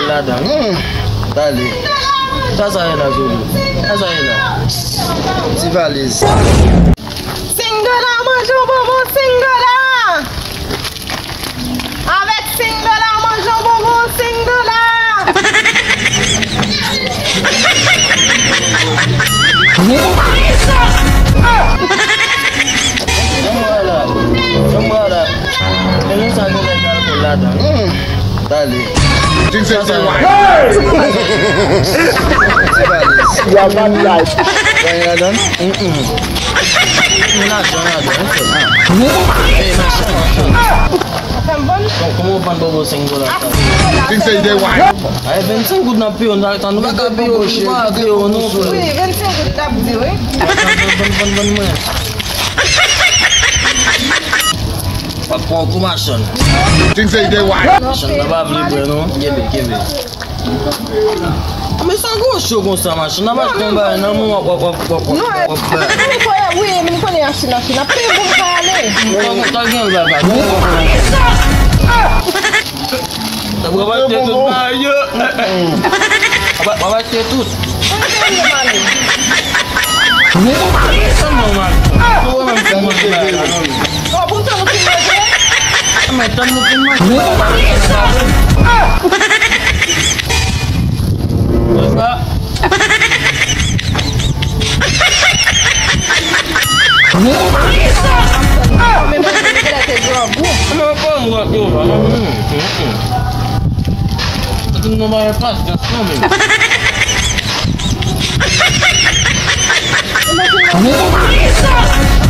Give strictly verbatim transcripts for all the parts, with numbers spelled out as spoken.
Ladan. Hmm, tande. Sa sa ye la, Zolo? Sa sa ye la? Ti valiz. Single la, manje yon bonbon, single la. Avèk single la, manje yon bonbon, single la. Yon mwa la. Yon mwa la. Men nou sa gen nèg alkòl ladan. Hmm. Tande. Ti valiz. Yon ladan. Mm-mm. Yon ladan, ladan. Ey, machan, machan. Kòman w vann bonbon senk dola sa? Ay, vennsenk goud n ap peye w, nou pa ka peye w, nou pa ka peye w non, frè. Wi, vennsenk goud n ap di, wi. Vann, vann, vann, vann mwen. W ap pran yon kou machann. Machann nan pa vle pran non. Kenbe, kenbe. Men sa gwo cho konsa, machann. N ap achte yon bagay nan men w, w ap, w ap, w ap, w ap, w ap, w ap bay. Wi, men konnen achte nan China. Pi bon ka ale. Sa, sa gen bagay. W ap achte tout bagay yo. W ap, w ap achte tout. Sa nòmal. Ou wè menm si manje bagay la, non. Bon, pou tan nou fin manje. Men tan nou fin manje bagay la. Konsa. Men manje bagay la te grangou. Men pa mwen yo la, non. Tout moun pa gen pasyans non, men.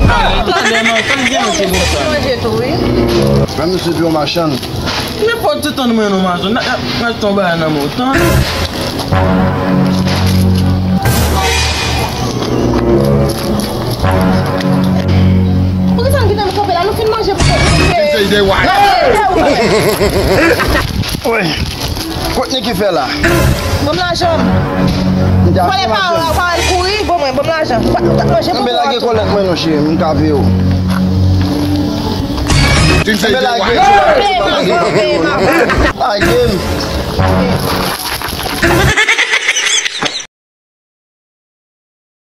Talè, talè, non, sa gen nan ti bout sa. Manje tou, wi. Menm si se yon machann. Nenpòt ti tan mwen nan machann, n a, n a, n a achte yon bagay nan men w, tan. Poukisa n kite m kanpe la? Nou fin manje pou nou. Wi. Kot Niki fè la? Ban m lajan m. Pale pa, pa al kouri, ban mwen, ban m lajan. Pa, pa manje pou mwen. Lage kòlèt mwen non, cheri, m ka peye w. Lage m. Lage m.